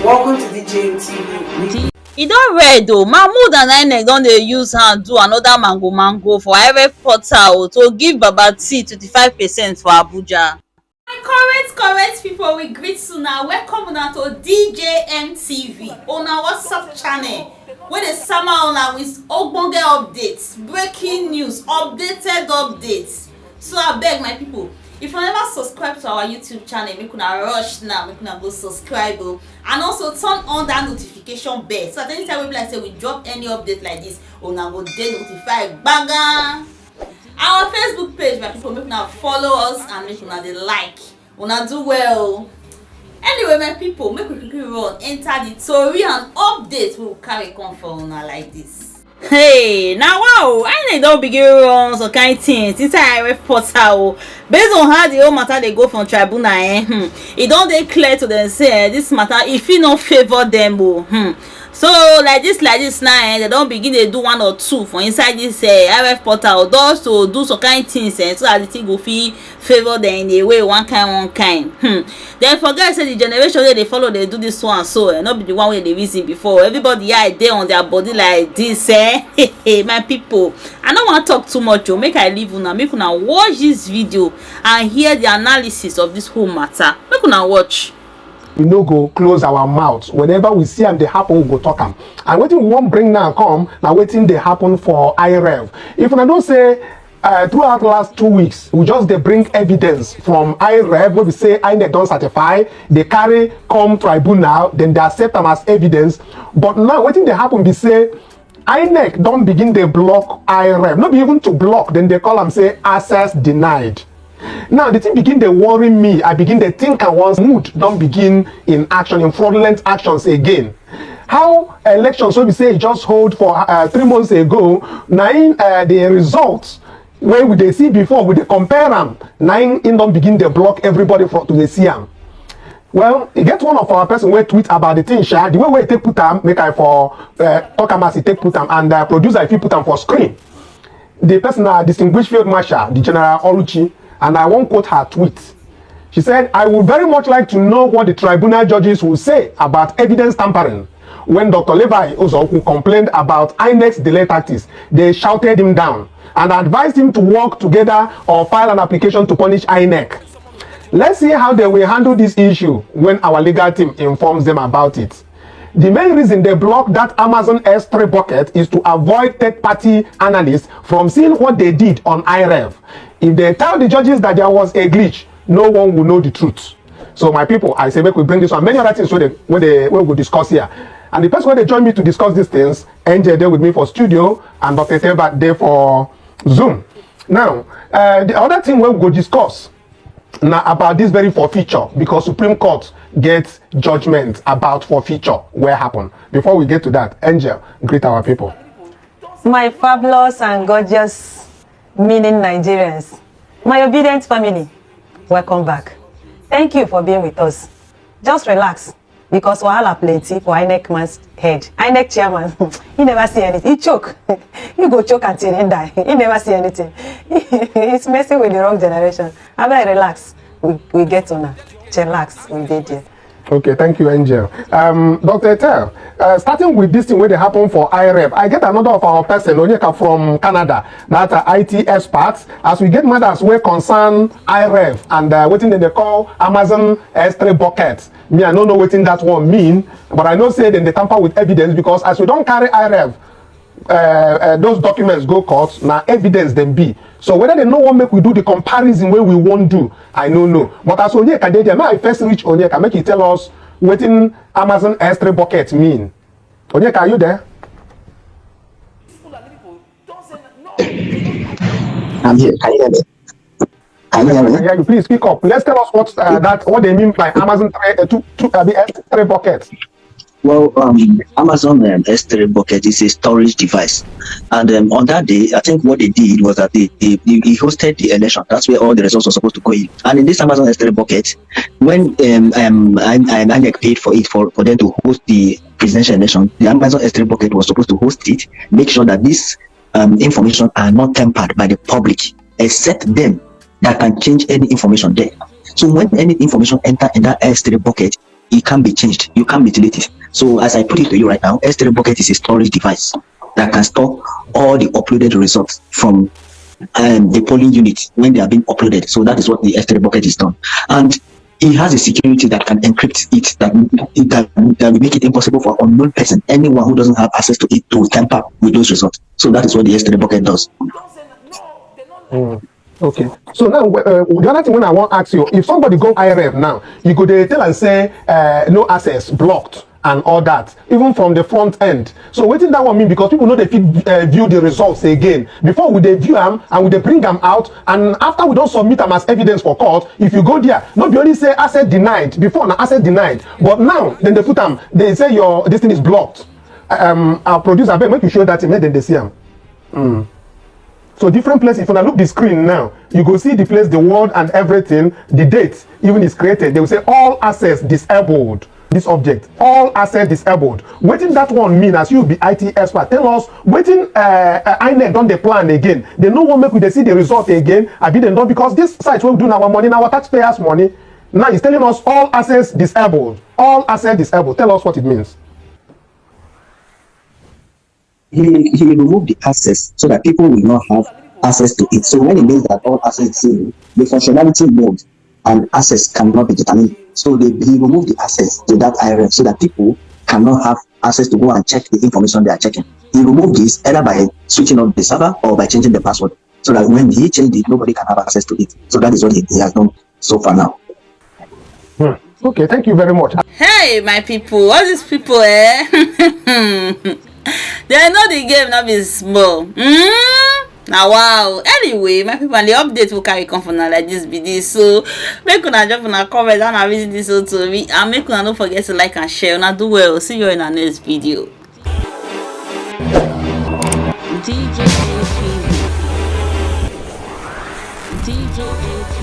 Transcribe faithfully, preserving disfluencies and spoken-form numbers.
Welcome to D J M T V. E don red o, Mahmood and INEC don dey use hand do another mango mango for Irish portal o to give Baba T twenty five percent for Abuja. My correct correct people, we greet una, welcome una to D J M T V, una WhatsApp channel wey dey sama una with ogbonge updates, breaking news, updated updates. So abeg my people, if una never subscribe to our YouTube channel, make una rush now, make una go subscribe o. And also turn on that notification bell so that anytime wey be like say we drop any update like this, una go dey notified gbagam. Our Facebook page, my people, make una follow us and make una dey like. Una do well o. Anyway my people, make we quickly run enter the tori and update wey we carry come for una like this. Hey, now wow, INEC don begin run some kind things inside Irish portal o. Based on how the whole matter dey go from tribunal, eh, hmm, e don dey clear to them say, eh, this matter, e fit no favour them o. Hmm. So like this, like this now, eh, they don begin dey do one or two for inside this, eh, Irish portal just to do some kind things, eh, so that the thing go fit favour them in a way, one kind, one kind. Hmm. Dem forget say the generation wey dey follow dey do this one so, eh, no be the one wey dey reason before. Everybody eye dey on their body like this, eh? My people, I no wan talk too much o. Make I leave una, make una watch this video and hear the analysis of this whole matter. Make una watch. We no go close our mouth. Whenever we see am dey happen, we go talk am. And wetin we wan bring now come na wetin dey happen for IREV. If una know say uh, throughout last two weeks, we just dey bring evidence from IREV wey be say INEC don certify, dey carry come tribunal, then dey accept am as evidence. But now wetin dey happen be say INEC don begin dey block IREV. No be even to block, then dey call am say access denied. Now the thing begin dey worry me. I begin dey think am once. Mood don begin in action, in fraudulent actions again. How elections wey be say e just hold for uh, three months ago, na im uh, the result wey we dey see before, we dey compare am, na im im don begin dey block everybody for to dey see am. Well, e get one of our person wey tweet about the thing, sha. The way wey e take put am, make I for uh, talk am as e take put am, and uh, producer, if you put am for screen. The person na distinguished field marshal, the General Oluchi, and I wan quote her tweet. She said, "I would very much like to know what the tribunal judges will say about evidence tampering. When Doctor Levi Ozoku complained about INEC's delay tactics, they shouted him down and advised him to work together or file an application to punish INEC. Let's see how they will handle this issue when our legal team informs them about it." The main reason they block that Amazon S three bucket is to avoid third-party analysts from seeing what they did on IREV. If they tell the judges that there was a glitch, no one will know the truth. So my people, I say make we bring this one. Many other things wey dey wey dey wey we go discuss here. And the person wey dey join me to discuss these things, Angel dey with me for studio and Doctor Teba dey for Zoom. Now, uh, the other thing wey we go discuss na about this very forfeiture, because Supreme Court get judgment about forfeiture wey happen. Before we get to that, Angel, greet our people. My fabulous and gorgeous meaning Nigerians, my obedient family, welcome back. Thank you for being with us. Just relax, because wahala plenty for INEC man's head. INEC chairman, he never see anything. He choke. He go choke until he die. He never see anything. He's messing with the wrong generation. Abeg relax. We, we get una. Chillax, we dey there. Okay, thank you, Angel. Um, Doctor Etel, uh, starting with this thing wey dey happen for IREV, I get another of our person, Onyeka from Canada, that uh, I T expert. As we get matters wey concern IREV and uh, wetin dem dey call Amazon S three bucket, me, I no know wetin that one mean, but I know say dem dey tamper with evidence, because as we don carry IREV uh, uh, those documents go court, na evidence dem be. So whether dem no wan make we do the comparison wey we wan do, I no know. But as Onyeka dey there, make I first reach Onyeka, make he tell us wetin Amazon S three bucket mean. Onyeka, are you there? I'm here. Can you hear me? Can you hear I me? can hear you. Please speak up. Let's tell us what uh, that what they mean by Amazon three, uh, two, two, uh, the S three bucket. Well, um, Amazon um, S three bucket is a storage device. And um, on that day, I think what they did was that they, they, they, he hosted the election. That's where all the results were supposed to go in. And in this Amazon S three bucket, when um, um, I- I- INEC paid for it for, for them to host the presidential election, the Amazon S three bucket was supposed to host it, make sure that this um, information are not tampered by the public, except them that can change any information there. So when any information enter in that S three bucket, It can't be changed. You can't mutilate it. So as I put it to you right now, S three bucket is a storage device that can store all the uploaded results from um, the polling unit when they are being uploaded. So that is what the S three bucket is done. And it has a security that can encrypt it, that, that, that will make it impossible for unknown person, anyone who doesn't have access to it, to tamper with those results. So that is what the S three bucket does. Okay. So now, uh, the other thing when I want to ask you, if somebody go I R F now, you go dey tell and say uh, no access, blocked, and all that, even from the front end. So wetin that one mean? Because people no dey fit uh, view the results again. Before we dey view am and we dey bring am out, and after we don submit am as evidence for court, if you go there, no be only say access denied. Before na access denied, but now dem dey put am, dey say your this thing is blocked. Um, our producer, abeg, make you show that thing, make dem dey see am. So different places, if una look the screen now, you go see the place, the word and everything, the date even is created. They will say all access disabled. This object, all access disabled. Wetin that one mean? As you be I T expert, tell us wetin uh, uh, INEC don dey plan again. They no wan make we dey see the result again. Abi dem don, because this site wey we do na our money, na our taxpayers money. Now he's telling us all access disabled. All access disabled. Tell us what it means. He, he removed the access so that people will not have access to it. So when he means that all access is disabled, the functionality mode and access cannot be determined. So they, he removed the access to that I R F so that people cannot have access to go and check the information they are checking. He removed this either by switching off the server or by changing the password, so that when he changed it, nobody can have access to it. So that is what he, he has done so far now. Okay, thank you very much. Hey, my people, all these people, eh? They know the game, not be small. Mm? Now, wow. Anyway, my people, the update will carry come for now like this be this. So, make una drop una comment and visit this old to me, and make una don't forget to like and share. Una do well. See you in our next video. D J A P. D J A P.